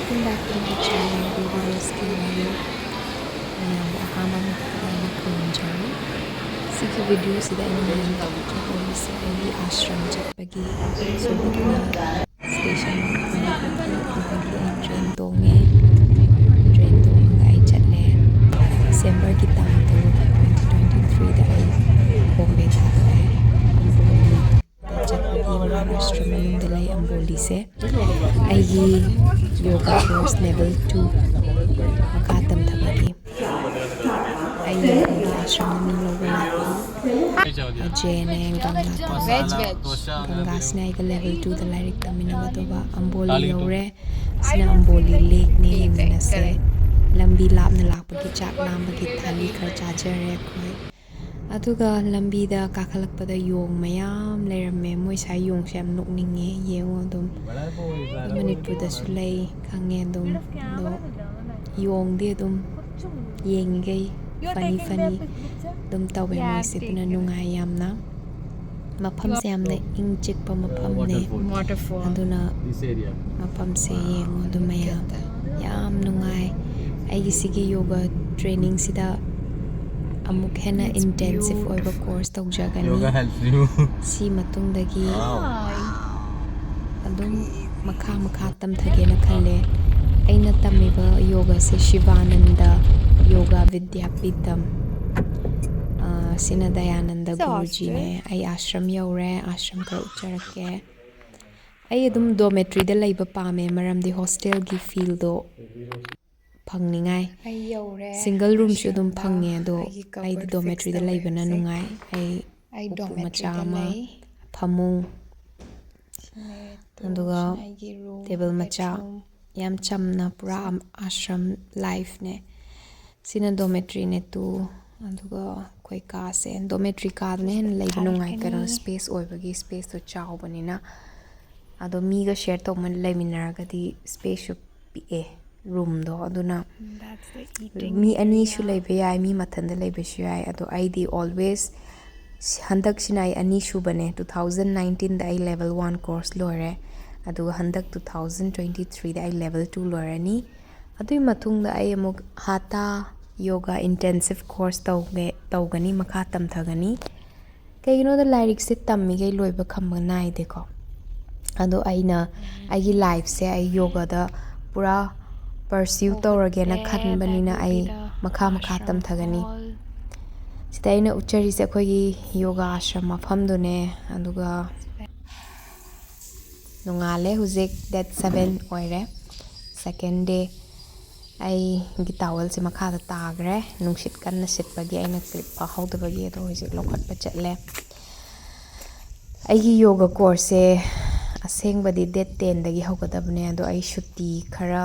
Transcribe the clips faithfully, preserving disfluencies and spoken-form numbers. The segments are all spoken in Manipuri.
Welcome back to my channel, Baby Rose K Y U. ꯃꯌꯥꯝꯕꯨ ꯑꯍꯥꯟꯕ ꯃꯛꯇꯗ ꯑꯩꯅ ꯈꯨꯔꯨꯝꯖꯔꯤ꯫ ꯁꯤꯒꯤ videoꯁꯤꯗ ꯑꯩꯅ ꯃꯌꯥꯝꯗ ꯎꯠꯆꯗꯧꯔꯤꯁꯦ ꯑꯩꯒꯤ ꯑꯥꯁ꯭ꯔꯝ ꯆꯠꯄꯒꯤ ꯁꯣꯝꯗꯅ station ꯑꯗꯒꯤ ꯑꯩ train ꯇꯣꯡꯉꯦ꯫ Train ꯇꯣꯡꯉꯒ ꯑꯩ ꯆꯠꯂꯦ꯫ Decemberꯒꯤ ꯇꯥꯡ ꯇꯔꯨꯛ, twenty twenty-threeꯗ ꯑꯩ ꯕꯣꯝꯕꯦ ꯊꯥꯗꯣꯔꯛꯑꯦ꯫ ꯆꯠꯄꯒꯤ ꯃꯍꯥꯔꯥꯁꯇ꯭ꯔ ꯃꯅꯨꯡꯗ ꯂꯩ ꯑꯝꯕꯣꯂꯤꯁꯦ꯫ ꯑꯩꯒꯤ yoga course level two ꯃꯈꯥ ꯇꯝꯊꯕꯒꯤ꯫ ꯑꯩꯅ ꯑꯩꯒꯤ ꯑꯥꯁ꯭ꯔꯝꯗ ꯃꯤ ꯂꯧꯕ ꯂꯥꯛꯄ ꯑꯖꯦꯅꯦ, ꯒꯪꯒꯥ ꯒꯪꯒꯥꯁꯤꯅ ꯑꯩꯒ level twoꯗ ꯂꯥꯏꯔꯤꯛ ꯇꯝꯃꯤꯟꯅꯕ, ꯑꯗꯨꯒ ꯑꯝꯕꯣꯂꯤ ꯌꯧꯔꯦ꯫ ꯁꯤꯅ ꯑꯝꯕꯣꯂꯤ lakeꯅꯦ, ꯌꯦꯡꯃꯤꯟꯅꯁꯦ꯫ ꯂꯝꯕꯤ ꯂꯥꯞꯅ ꯂꯥꯛꯄꯒꯤ ꯆꯥꯛ ꯂꯥꯝꯕꯒꯤ ꯊꯥꯂꯤ ꯈꯔ ꯆꯥꯖꯔꯦ ꯑꯩꯈꯣꯏ꯫ ꯑꯗꯨꯒ ꯂꯝꯕꯤꯗ ꯀꯥꯈꯠꯂꯛꯄꯗ ꯌꯣꯡ ꯃꯌꯥꯝ ꯂꯩꯔꯝꯃꯦ꯫ ꯃꯣꯏ ꯁ꯭ꯋꯥꯏ ꯌꯣꯡꯁꯦ ꯌꯥꯝ ꯅꯣꯛꯅꯤꯡꯉꯦ, ꯌꯦꯡꯉꯣ ꯑꯗꯨꯝ꯫ ꯃꯅꯤꯄꯨꯔꯗꯁꯨ ꯂꯩ ꯈꯪꯉꯦ ꯑꯗꯨꯝ, ꯑꯗꯣ ꯌꯣꯡꯗꯤ ꯑꯗꯨꯝ ꯌꯦꯡꯉꯤꯈꯩ funny funny ꯑꯗꯨꯝ ꯇꯧꯋꯦ ꯃꯣꯏꯁꯦ, ꯑꯗꯨꯅ ꯅꯨꯡꯉꯥꯏ ꯌꯥꯝꯅ꯫ ꯃꯐꯝꯁꯦ ꯌꯥꯝꯅ ꯏꯪ ꯆꯤꯛꯄ ꯃꯐꯝꯅꯦ꯫ Waterfall. ꯑꯗꯨꯅ ꯃꯐꯝꯁꯦ ꯌꯦꯡꯉꯣ ꯑꯗꯨꯝ ꯃꯌꯥꯝ, ꯌꯥꯝ ꯅꯨꯡꯉꯥꯏ꯫ ꯑꯩꯒꯤ ꯁꯤꯒꯤ yoga trainingꯁꯤꯗ ꯑꯃꯨꯛ ꯍꯦꯟꯅ intensive ꯑꯣꯏꯕ course ꯇꯧꯖꯒꯅꯤ꯫ Yoga helps you. ꯁꯤ ꯃꯇꯨꯡꯗꯒꯤ ꯑꯗꯨꯝ ꯃꯈꯥ ꯃꯈꯥ ꯇꯝꯊꯒꯦꯅ ꯈꯜꯂꯦ꯫ ꯑꯩꯅ ꯇꯝꯃꯤꯕ yogaꯁꯦ ꯁꯤꯕꯥꯅꯟꯗ ꯌꯣꯒꯥ ꯕꯤꯗ꯭ꯌꯥꯄꯤꯇꯝ, ꯑ, ꯁꯤꯅ ꯗꯌꯥꯅꯟꯗ ꯒꯨꯔꯨꯖꯤꯅꯦ꯫ ꯑꯩ ꯑꯥꯁ꯭ꯔꯝ ꯌꯧꯔꯦ, ꯑꯥꯁ꯭ꯔꯝ ꯈꯔ ꯎꯠꯆꯔꯛꯀꯦ꯫ ꯑꯩ ꯑꯗꯨꯝ dormitoryꯗ ꯂꯩꯕ ꯄꯥꯝꯃꯦ, ꯃꯔꯝꯗꯤ hostelꯒꯤ feelꯗꯣ ꯐꯪꯅꯤꯡꯉꯥꯏ꯫ ꯑꯩ ꯌꯧꯔꯦ꯫ Single roomꯁꯨ ꯑꯗꯨꯝ ꯐꯪꯉꯦ, ꯑꯗꯣ ꯑꯩꯒꯤ covered ꯑꯩꯗꯤ dormitoryꯗ ꯂꯩꯕꯅ ꯅꯨꯡꯉꯥꯏ꯫ ꯑꯩ ꯑꯩ ꯎꯄꯨ ꯃꯆꯥ ꯑꯃ, ꯐꯃꯨꯡ, ꯑꯗꯨꯒ table ꯃꯆꯥ, ꯌꯥꯝ ꯆꯝꯅ, ꯄꯨꯔꯥ ꯑꯥꯁ꯭ꯔꯝ lifeꯅꯦ꯫ ꯁꯤꯅ dormitoryꯅꯦ two, ꯑꯗꯨꯒ ꯑꯩꯈꯣꯏ ꯀꯥꯁꯦ꯫ Dormitory ꯀꯥꯗꯅ ꯍꯦꯟꯅ ꯂꯩꯕ ꯅꯨꯡꯉꯥꯏ, ꯀꯩꯅꯣ, space ꯑꯣꯏꯕꯒꯤ, spaceꯇꯣ ꯆꯥꯎꯕꯅꯤꯅ꯫ ꯑꯗꯣ ꯃꯤꯒ share ꯇꯧꯕ ꯂꯩꯃꯤꯟꯅꯔꯒꯗꯤ spaceꯁꯨ ꯄꯤꯛꯑꯦ roomꯗꯣ, ꯑꯗꯨꯅ ꯃꯤ ꯑꯅꯤꯁꯨ ꯂꯩꯕ ꯌꯥꯏ, ꯃꯤ ꯃꯊꯟꯗ ꯂꯩꯕꯁꯨ ꯌꯥꯏ꯫ ꯑꯗꯣ ꯑꯩꯗꯤ always, ꯍꯟꯗꯛꯁꯤꯅ ꯑꯩ ꯑꯅꯤꯁꯨꯕꯅꯦ, two thousand nineteenꯗ ꯑꯩ level one course ꯂꯣꯏꯔꯦ꯫ ꯑꯗꯨꯒ ꯍꯟꯗꯛ two thousand twenty threeꯗ ꯑꯩ level two ꯂꯣꯏꯔꯅꯤ꯫ ꯑꯗꯨꯒꯤ ꯃꯇꯨꯡꯗ ꯑꯩ ꯑꯃꯨꯛ ꯍꯥꯇꯥ ꯌꯣꯒꯥ intensive course ꯇꯧꯒꯦ ꯇꯧꯒꯅꯤ, ꯃꯈꯥ ꯇꯝꯊꯒꯅꯤ꯫ ꯀꯩꯒꯤꯅꯣꯗ ꯂꯥꯏꯔꯤꯛꯁꯦ ꯇꯝꯃꯤꯈꯩ ꯂꯣꯏꯕ ꯈꯝꯕ ꯅꯥꯏꯗꯦꯀꯣ꯫ ꯑꯗꯣ ꯑꯩꯅ ꯑꯩꯒꯤ lifeꯁꯦ ꯑꯩ ꯌꯣꯒꯥꯗ ꯄꯨꯔꯥ pursue ꯇꯧꯔꯒꯦꯅ ꯈꯟꯕꯅꯤꯅ ꯑꯩ ꯃꯈꯥ ꯃꯈꯥ ꯇꯝꯊꯒꯅꯤ꯫ ꯁꯤꯗ ꯑꯩꯅ ꯎꯠꯆꯔꯤꯁꯦ ꯑꯩꯈꯣꯏꯒꯤ ꯌꯣꯒꯥ ꯑꯥꯁ꯭ꯔꯝ ꯃꯐꯝꯗꯨꯅꯦ꯫ ꯑꯗꯨꯒ ꯅꯣꯡꯉꯥꯜꯂꯦ, ꯍꯧꯖꯤꯛ date seven ꯑꯣꯏꯔꯦ, second day꯫ ꯑꯩꯒꯤ towelꯁꯦ ꯃꯈꯥꯗ ꯇꯥꯈ꯭ꯔꯦ, ꯅꯨꯡꯁꯤꯠ ꯀꯟꯅ ꯁꯤꯠꯄꯒꯤ ꯑꯩꯅ clip ꯐꯥꯍꯧꯗꯕꯒꯤ꯫ ꯑꯗꯣ ꯍꯧꯖꯤꯛ ꯂꯧꯈꯠꯄ ꯆꯠꯂꯦ꯫ ꯑꯩꯒꯤ ꯌꯣꯒꯥ courseꯁꯦ ꯑꯁꯦꯡꯕꯗꯤ date tenꯗꯒꯤ ꯍꯧꯒꯗꯕꯅꯦ, ꯑꯗꯣ ꯑꯩ ꯁꯨꯇꯤ ꯈꯔ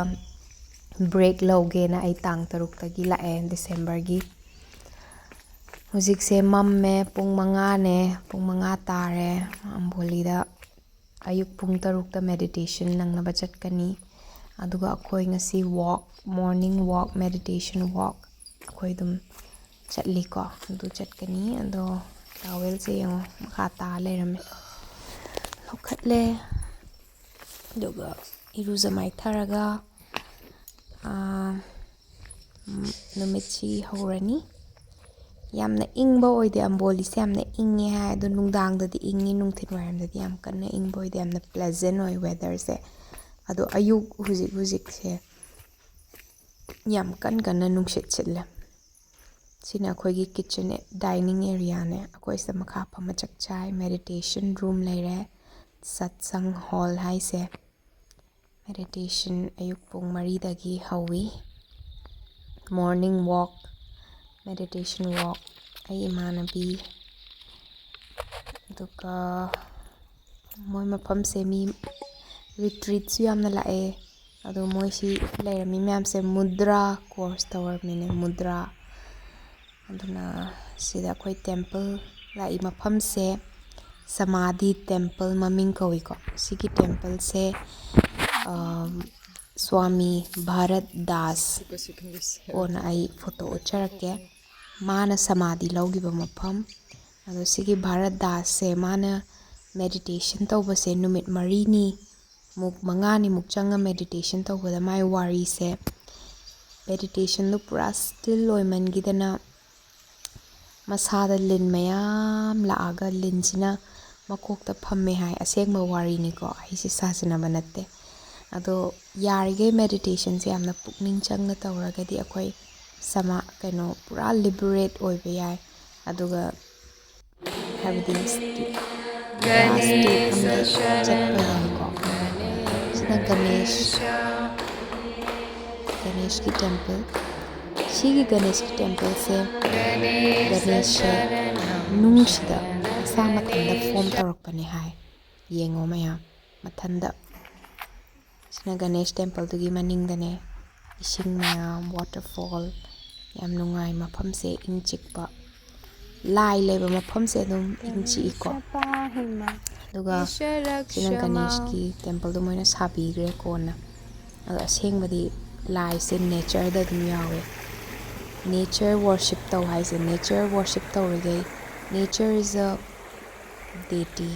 break ꯂꯧꯒꯦꯅ ꯑꯩ ꯇꯥꯡ ꯇꯔꯨꯛꯇꯒꯤ ꯂꯥꯛꯑꯦ, Decemberꯒꯤ꯫ ꯍꯧꯖꯤꯛꯁꯦ ꯃꯝꯃꯦ, ꯄꯨꯡ ꯃꯉꯥꯅꯦ, ꯄꯨꯡ ꯃꯉꯥ ꯇꯥꯔꯦ꯫ ꯑꯝꯕꯣꯂꯤꯗ ꯑꯌꯨꯛ ꯄꯨꯡ ꯇꯔꯨꯛꯇ meditation ꯅꯪꯅꯕ ꯆꯠꯀꯅꯤ꯫ ꯑꯗꯨꯒ ꯑꯩꯈꯣꯏ ꯉꯁꯤ walk, morning walk, meditation walk ꯑꯩꯈꯣꯏ ꯑꯗꯨꯝ ꯆꯠꯂꯤꯀꯣ꯫ ꯑꯗꯨ ꯆꯠꯀꯅꯤ꯫ ꯑꯗꯣ towelꯁꯦ ꯌꯦꯡꯉꯣ, ꯃꯈꯥ ꯇꯥ ꯂꯩꯔꯝꯃꯦ꯫ ꯂꯧꯈꯠꯂꯦ꯫ ꯑꯗꯨꯒ ꯏꯔꯨꯖ ꯃꯥꯏꯊꯔꯒ, ꯑꯥ, ꯎꯝ, ꯅꯨꯃꯤꯠꯁꯤ ꯍꯧꯔꯅꯤ꯫ ꯌꯥꯝꯅ ꯏꯪꯕ ꯑꯣꯏꯗꯦ, ꯑꯝꯕꯣꯂꯤꯁꯦ ꯌꯥꯝꯅ ꯏꯪꯉꯦ ꯍꯥꯏ, ꯑꯗꯣ ꯅꯨꯡꯗꯥꯡꯗꯗꯤ ꯏꯪꯉꯤ, ꯅꯨꯡꯊꯤꯜ ꯋꯥꯏꯔꯝꯗꯗꯤ ꯌꯥꯝ ꯀꯟꯅ ꯏꯪꯕ ꯑꯣꯏꯗꯦ, ꯌꯥꯝꯅ pleasant ꯑꯣꯏ weatherꯁꯦ꯫ ꯑꯗꯣ ꯑꯌꯨꯛ ꯍꯧꯖꯤꯛ ꯍꯧꯖꯤꯛꯁꯦ ꯌꯥꯝ ꯀꯟ ꯀꯟꯅ ꯅꯨꯡꯁꯤꯠ ꯁꯤꯠꯂꯦ꯫ ꯁꯤꯅ ꯑꯩꯈꯣꯏꯒꯤ kitchen, dining areaꯅꯦ꯫ ꯑꯩꯈꯣꯏ ꯁꯤꯗ ꯃꯈꯥ ꯐꯝꯃ ꯆꯥꯛ ꯆꯥꯏ, meditation room ꯂꯩꯔꯦ, satsang hall ꯍꯥꯏꯁꯦ꯫ Meditation ꯑꯌꯨꯛ ꯄꯨꯡ ꯃꯔꯤꯗꯒꯤ ꯍꯧꯏ꯫ Morning walk, meditation walk, ꯑꯩ ꯏꯃꯥꯟꯅꯕꯤ, ꯑꯗꯨꯒ ꯃꯣꯏ ꯃꯐꯝꯁꯦ ꯃꯤ retreatꯁꯨ ꯌꯥꯝꯅ ꯂꯥꯛꯑꯦ꯫ ꯑꯗꯣ ꯃꯣꯏꯁꯤ ꯂꯩꯔꯝꯃꯤ ꯃꯌꯥꯝꯁꯦ mudra course ꯇꯧꯔꯝꯃꯤꯅꯦ, mudra꯫ ꯑꯗꯨꯅ ꯁꯤꯗ ꯑꯩꯈꯣꯏ temple ꯂꯥꯛꯏ ꯃꯐꯝꯁꯦ ꯁꯃꯥꯙꯤ temple ꯃꯃꯤꯡ ꯀꯧꯏꯀꯣ꯫ ꯁꯤꯒꯤ templeꯁꯦ, ꯑꯝ, ꯁ꯭ꯋꯥꯃꯤ ꯚꯥꯔꯠ ꯗꯥꯁ ꯀꯣꯟꯅ ꯑꯩ photo ꯎꯠꯆꯔꯛꯀꯦ꯫ ꯃꯥꯅ ꯁꯃꯥꯙꯤ ꯂꯧꯈꯤꯕ ꯃꯐꯝ꯫ ꯑꯗꯣ ꯁꯤꯒꯤ ꯚꯥꯔꯠ ꯗꯥꯁꯁꯦ ꯃꯥꯅ meditation ꯇꯧꯕꯁꯦ ꯅꯨꯃꯤꯠ ꯃꯔꯤꯅꯤ ꯃꯨꯛ ꯃꯉꯥꯅꯤꯃꯨꯛ ꯆꯪꯉ meditation ꯇꯧꯕꯗ ꯃꯥꯏ ꯋꯥꯔꯤꯁꯦ, meditationꯗꯨ ꯄꯨꯔꯥ still ꯑꯣꯏꯃꯟꯈꯤꯗꯅ ꯃꯁꯥꯗ ꯂꯤꯟ ꯃꯌꯥꯝ ꯂꯥꯛꯑꯒ ꯂꯤꯟꯁꯤꯅ ꯃꯀꯣꯛꯇ ꯐꯝꯃꯦ ꯍꯥꯏ꯫ ꯑꯁꯦꯡꯕ ꯋꯥꯔꯤꯅꯤꯀꯣ, ꯑꯩꯁꯦ ꯁꯥꯖꯤꯟꯅꯕ ꯅꯠꯇꯦ꯫ ꯑꯗꯣ ꯌꯥꯔꯤꯈꯩ meditationꯁꯦ ꯌꯥꯝꯅ ꯄꯨꯛꯅꯤꯡ ꯆꯪꯅ ꯇꯧꯔꯒꯗꯤ ꯑꯩꯈꯣꯏ ꯁꯃꯥ ꯀꯩꯅꯣ ꯄꯨꯔꯥ liberate ꯑꯣꯏꯕ ꯌꯥꯏ꯫ ꯑꯗꯨꯒ ꯍꯥꯏꯕꯗꯤ ꯁ꯭ꯇꯦ-, ꯄꯨꯔꯥ state ꯑꯃꯗ ꯆꯠꯄ ꯌꯥꯏꯀꯣ꯫ ꯁꯤꯅ ꯒꯅꯦꯁ, ꯒꯅꯦꯁꯀꯤ temple꯫ ꯁꯤꯒꯤ ꯒꯅꯦꯁꯀꯤ templeꯁꯦ, ꯒꯅꯦꯁꯁꯦ ꯅꯨꯡꯁꯤꯗ ꯃꯁꯥ ꯃꯊꯟꯇ form ꯇꯧꯔꯛꯄꯅꯦ ꯍꯥꯏ꯫ ꯌꯦꯡꯉꯣ ꯃꯌꯥꯝ, ꯃꯊꯟꯇ꯫ ꯁꯤꯅ ꯒꯅꯦꯁ templeꯗꯨꯒꯤ ꯃꯅꯤꯡꯗꯅꯦ꯫ ꯏꯁꯤꯡ ꯃꯌꯥꯝ, waterfall, ꯌꯥꯝ ꯅꯨꯡꯉꯥꯏ ꯃꯐꯝꯁꯦ, ꯏꯪ ꯆꯤꯛꯄ꯫ ꯂꯥꯏ ꯂꯩꯕ ꯃꯐꯝꯁꯦ ꯑꯗꯨꯝ ꯏꯪ ꯆꯤꯛꯏꯀꯣ꯫ ꯑꯗꯨꯒ ꯁꯤꯅ ꯒꯅꯦꯁꯀꯤ templeꯗꯣ ꯃꯣꯏꯅ ꯁꯥꯕꯤꯈ꯭ꯔꯦ ꯀꯣꯟꯅ꯫ ꯑꯗꯣ ꯑꯁꯦꯡꯕꯗꯤ ꯂꯥꯏꯁꯦ natureꯗ ꯑꯗꯨꯝ ꯌꯥꯎꯋꯦ꯫ Nature worship ꯇꯧ ꯍꯥꯏꯁꯦ, nature worship ꯇꯧꯔꯤꯈꯩ, nature is a deity,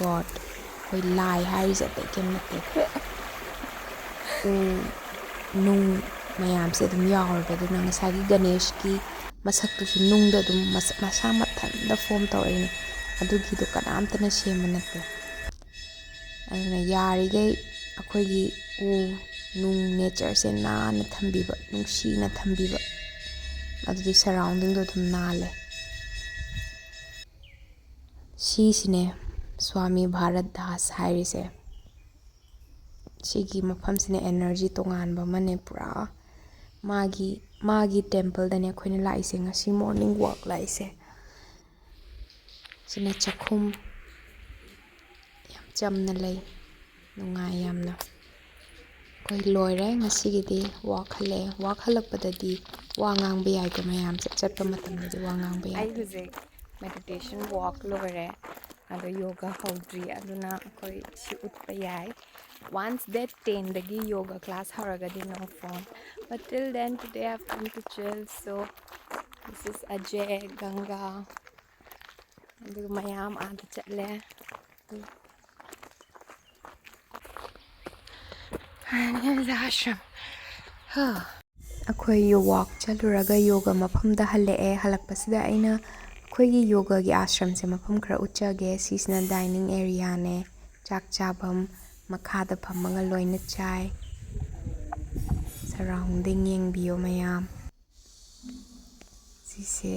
god, ꯑꯩꯈꯣꯏ ꯂꯥꯏ ꯍꯥꯏꯔꯤꯁꯦ ꯑꯇꯩ ꯀꯩꯝ ꯅꯠꯇꯦ꯫ ꯎ, ꯅꯨꯡ ꯃꯌꯥꯝꯁꯦ ꯑꯗꯨꯝ ꯌꯥꯎꯔꯕ꯫ ꯑꯗꯨꯅ ꯉꯁꯥꯏꯒꯤ ꯒꯅꯦꯁꯀꯤ ꯃꯁꯛꯇꯨꯁꯨ ꯅꯨꯡꯗ ꯑꯗꯨꯝ ꯃꯁ-, ꯃꯁꯥ ꯃꯊꯟꯇ form ꯇꯧꯔꯛꯏꯅꯦ꯫ ꯑꯗꯨꯒꯤꯗꯣ ꯀꯅꯥꯝꯇꯅ ꯁꯦꯝꯕ ꯅꯠꯇꯦ꯫ ꯑꯗꯨꯅ ꯌꯥꯔꯤꯈꯩ ꯑꯩꯈꯣꯏꯒꯤ ꯎ, ꯅꯨꯡ, natureꯁꯦ ꯅꯥꯟꯅ ꯊꯝꯕꯤꯕ, ꯅꯨꯡꯁꯤꯅ ꯊꯝꯕꯤꯕ, ꯑꯗꯨꯗꯤ surroundingꯗꯣ ꯑꯗꯨꯝ ꯅꯥꯜꯂꯦ꯫ ꯁꯤꯁꯤꯅꯦ ꯁ꯭ꯋꯥꯃꯤ ꯚꯥꯔꯠ ꯗꯥꯁ ꯍꯥꯏꯔꯤꯁꯦ꯫ ꯁꯤꯒꯤ ꯃꯐꯝꯁꯤꯅ energy ꯇꯣꯉꯥꯟꯕ ꯑꯃꯅꯦ ꯄꯨꯔꯥ꯫ ꯃꯥꯒꯤ, ꯃꯥꯒꯤ templeꯗꯅꯦ ꯑꯩꯈꯣꯏꯅ ꯂꯥꯛꯏꯁꯦ, ꯉꯁꯤ morning walk ꯂꯥꯛꯏꯁꯦ꯫ ꯁꯤꯅ ꯆꯥꯛꯈꯨꯝ꯫ ꯌꯥꯝ ꯆꯝꯅ ꯂꯩ, ꯅꯨꯡꯉꯥꯏ ꯌꯥꯝꯅ꯫ ꯑꯩꯈꯣꯏ ꯂꯣꯏꯔꯦ ꯉꯁꯤꯒꯤꯗꯤ, walk ꯍꯜꯂꯛꯑꯦ꯫ Walk ꯍꯜꯂꯛꯄꯗꯗꯤ ꯋꯥ ꯉꯥꯡꯕ ꯌꯥꯏꯀꯣ ꯃꯌꯥꯝ, ꯆꯠ-, ꯆꯠꯄ ꯃꯇꯝꯗꯗꯤ ꯋꯥ ꯉꯥꯡꯕ ꯌꯥꯏ꯫ ꯑꯩ ꯍꯧꯖꯤꯛ meditation walk ꯂꯣꯏꯔꯦ, ꯑꯗꯣ yoga ꯍꯧꯗ꯭ꯔꯤ, ꯑꯗꯨꯅ ꯑꯩꯈꯣꯏ ꯁꯤ ꯎꯠꯄ ꯌꯥꯏ꯫ Once date tenꯗꯒꯤ yoga class ꯍꯧꯔꯒꯗꯤ no phone, but till then today I've come to chill, so this is Ajay, Ganga, ꯑꯗꯨꯒ ꯃꯌꯥꯝ ꯑꯥꯗ ꯆꯠꯂꯦ꯫ And here's the ashram. ꯑꯩꯈꯣꯏ walk ꯆꯠꯂꯨꯔꯒ yoga ꯃꯐꯝꯗ ꯍꯜꯂꯛꯑꯦ꯫ ꯍꯜꯂꯛꯄꯁꯤꯗ ꯑꯩꯅ ꯑꯩꯈꯣꯏꯒꯤ yogaꯒꯤ ꯑꯥꯁ꯭ꯔꯝꯁꯦ ꯃꯐꯝ ꯈꯔ ꯎꯠꯆꯒꯦ꯫ ꯁꯤꯁꯤꯅ dining areaꯅꯦ, ꯆꯥꯛ ꯆꯥꯐꯝ, ꯃꯈꯥꯗ ꯐꯝꯃꯒ ꯂꯣꯏꯅ ꯆꯥꯏ꯫ Surrounding ꯌꯦꯡꯕꯤꯌꯣ ꯃꯌꯥꯝ꯫ ꯁꯤꯁꯦ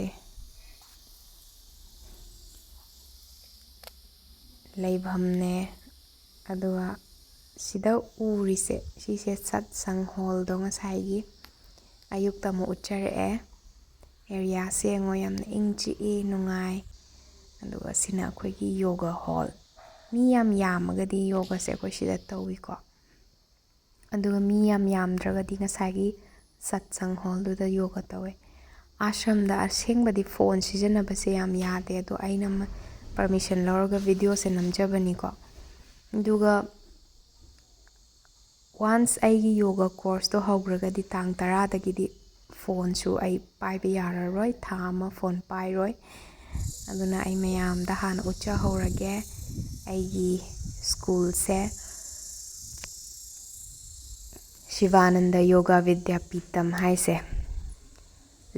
ꯂꯩꯐꯝꯅꯦ꯫ ꯑꯗꯨꯒ ꯁꯤꯗ ꯎꯔꯤꯁꯦ, ꯁꯤꯁꯦ satsang hallꯗꯣ ꯉꯁꯥꯏꯒꯤ꯫ ꯑꯌꯨꯛꯇ ꯑꯃꯨꯛ ꯎꯠꯆꯔꯛꯑꯦ꯫ Areaꯁꯦ ꯌꯦꯡꯉꯣ, ꯌꯥꯝꯅ ꯏꯪ ꯆꯤꯛꯏ, ꯅꯨꯡꯉꯥꯏ꯫ ꯑꯗꯨꯒ ꯁꯤꯅ ꯑꯩꯈꯣꯏꯒꯤ yoga hall꯫ ꯃꯤ ꯌꯥꯝ ꯌꯥꯝꯃꯒꯗꯤ yogaꯁꯦ ꯑꯩꯈꯣꯏ ꯁꯤꯗ ꯇꯧꯏꯀꯣ꯫ ꯑꯗꯨꯒ ꯃꯤ ꯌꯥꯝ ꯌꯥꯝꯗ꯭ꯔꯒꯗꯤ ꯉꯁꯥꯏꯒꯤ satsang hallꯗꯨꯗ yoga ꯇꯧꯋꯦ꯫ ꯑꯥꯁ꯭ꯔꯝꯗ ꯑꯁꯦꯡꯕꯗꯤ phone ꯁꯤꯖꯤꯟꯅꯕꯁꯦ ꯌꯥꯝ ꯌꯥꯗꯦ, ꯑꯗꯣ ꯑꯩꯅ ꯃ-, permission ꯂꯧꯔꯒ videoꯁꯦ ꯅꯝꯖꯕꯅꯤꯀꯣ꯫ ꯑꯗꯨꯒ once ꯑꯩꯒꯤ yoga courseꯇꯣ ꯍꯧꯈ꯭ꯔꯒꯗꯤ ꯇꯥꯡ ꯇꯔꯥꯗꯒꯤꯗꯤ phoneꯁꯨ ꯑꯩ ꯄꯥꯏꯕ ꯌꯥꯔꯔꯣꯏ, ꯊꯥ ꯑꯃ phone ꯄꯥꯏꯔꯣꯏ꯫ ꯑꯗꯨꯅ ꯑꯩ ꯃꯌꯥꯝꯗ ꯍꯥꯟꯅ ꯎꯠꯆꯍꯧꯔꯒꯦ ꯑꯩꯒꯤ schoolꯁꯦ, Shivananda Yoga Vidyapitham ꯍꯥꯏꯁꯦ꯫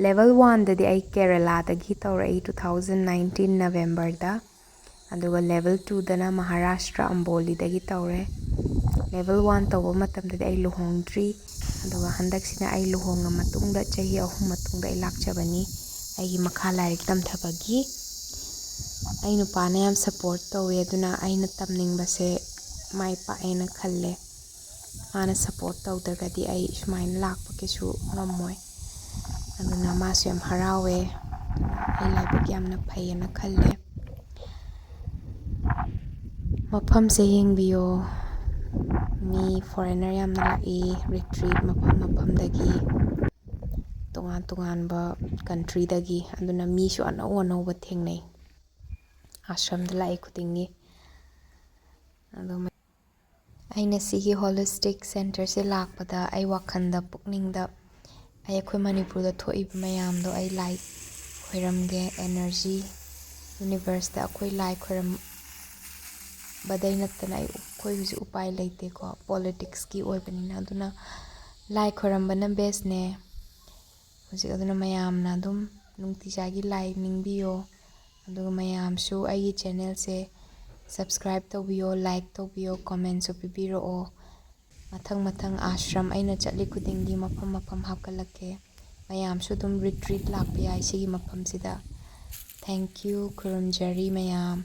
Level oneꯗꯗꯤ ꯑꯩ ꯀꯦꯔꯂꯥꯗꯒꯤ ꯇꯧꯔꯛꯏ, two thousand nineteen Novemberꯗ꯫ ꯑꯗꯨꯒ level twoꯗꯅ ꯃꯍꯥꯔꯥꯁꯇ꯭ꯔ ꯑꯝꯕꯣꯂꯤꯗꯒꯤ ꯇꯧꯔꯦ꯫ Level one ꯇꯧꯕ ꯃꯇꯝꯗꯗꯤ ꯑꯩ ꯂꯨꯍꯣꯡꯗ꯭ꯔꯤ, ꯑꯗꯨꯒ ꯍꯟꯗꯛꯁꯤꯅ ꯑꯩ ꯂꯨꯍꯣꯡꯉ ꯃꯇꯨꯡꯗ ꯆꯍꯤ ꯑꯍꯨꯝ ꯃꯇꯨꯡꯗ ꯑꯩ ꯂꯥꯛꯆꯕꯅꯤ ꯑꯩꯒꯤ ꯃꯈꯥ ꯂꯥꯏꯔꯤꯛ ꯇꯝꯊꯕꯒꯤ꯫ ꯑꯩ ꯅꯨꯄꯥꯅ ꯌꯥꯝ support ꯇꯧꯋꯦ, ꯑꯗꯨꯅ ꯑꯩꯅ ꯇꯝꯅꯤꯡꯕꯁꯦ ꯃꯥꯏ ꯄꯥꯛꯑꯦꯅ ꯈꯜꯂꯦ꯫ ꯃꯥꯅ support ꯇꯧꯗ꯭ꯔꯒꯗꯤ ꯑꯩ ꯁꯨꯃꯥꯏꯅ ꯂꯥꯛꯄ ꯀꯩꯁꯨ ꯉꯝꯃꯣꯏ꯫ ꯑꯗꯨꯅ ꯃꯥꯁꯨ ꯌꯥꯝ ꯍꯔꯥꯎꯋꯦ꯫ ꯑꯩ ꯂꯥꯏꯕꯛ ꯌꯥꯝꯅ ꯐꯩꯌꯦꯅ ꯈꯜꯂꯦ꯫ ꯃꯐꯝꯁꯦ ꯌꯦꯡꯕꯤꯌꯣ꯫ ꯃꯤ foreigner ꯌꯥꯝꯅ ꯂꯥꯛꯏ, retreat ꯃꯐꯝ ꯃꯐꯝꯗꯒꯤ, ꯇꯣꯉꯥꯟ ꯇꯣꯉꯥꯟꯕ countryꯗꯒꯤ꯫ ꯑꯗꯨꯅ ꯃꯤꯁꯨ ꯑꯅꯧ ꯑꯅꯧꯕ ꯊꯦꯡꯅꯩ ꯑꯥꯁ꯭ꯔꯝꯗ ꯂꯥꯛꯏ ꯈꯨꯗꯤꯡꯒꯤ꯫ ꯑꯗꯣ ꯑꯩꯅ ꯁꯤꯒꯤ holistic centreꯁꯦ ꯂꯥꯛꯄꯗ ꯑꯩ ꯋꯥꯈꯜꯗ, ꯄꯨꯛꯅꯤꯡꯗ ꯑꯩ ꯑꯩꯈꯣꯏ ꯃꯅꯤꯄꯨꯔꯗ ꯊꯣꯛꯏꯕ ꯃꯌꯥꯝꯗꯣ ꯑꯩ ꯂꯥꯏ ꯈꯣꯏꯔꯝꯒꯦ꯫ Energy, universeꯇ ꯑꯩꯈꯣꯏ ꯂꯥꯏ ꯈꯣꯏꯔꯝꯕꯗꯩ ꯅꯠꯇꯅ ꯑꯩ ꯑꯩꯈꯣꯏꯒꯤꯁꯨ ꯎꯄꯥꯏ ꯂꯩꯇꯦꯀꯣ, ꯄꯣꯂꯤꯇꯤꯛꯁꯀꯤ ꯑꯣꯏꯕꯅꯤꯅ꯫ ꯑꯗꯨꯅ ꯂꯥꯏ ꯈꯣꯏꯔꯝꯕꯅ ꯕꯦꯁꯅꯦ ꯍꯧꯖꯤꯛ꯫ ꯑꯗꯨꯅ ꯃꯌꯥꯝꯅ ꯑꯗꯨꯝ ꯅꯨꯡꯇꯤꯖꯥꯒꯤ ꯂꯥꯏ ꯅꯤꯡꯕꯤꯌꯣ꯫ ꯑꯗꯨꯒ ꯃꯌꯥꯝꯁꯨ ꯑꯩꯒꯤ ꯆꯦꯅꯦꯜꯁꯦ ꯁꯕꯁꯀ꯭ꯔꯥꯏꯞ ꯇꯧꯕꯤꯌꯣ, ꯂꯥꯏꯛ ꯇꯧꯕꯤꯌꯣ, ꯀꯣꯃꯦꯟꯁꯨ ꯄꯤꯕꯤꯔꯛꯑꯣ꯫ ꯃꯊꯪ ꯃꯊꯪ ꯑꯥꯁ꯭ꯔꯝ ꯑꯩꯅ ꯆꯠꯂꯤ ꯈꯨꯗꯤꯡꯒꯤ ꯃꯐꯝ ꯃꯐꯝ ꯍꯥꯞꯀꯠꯂꯛꯀꯦ꯫ ꯃꯌꯥꯝꯁꯨ ꯑꯗꯨꯝ ꯔꯤꯇ꯭ꯔꯤꯠ ꯂꯥꯛꯄ ꯌꯥꯏ ꯁꯤꯒꯤ ꯃꯐꯝꯁꯤꯗ꯫ ꯊꯦꯡꯀ꯭ꯌꯨ, ꯈꯨꯔꯨꯝꯖꯔꯤ ꯃꯌꯥꯝ꯫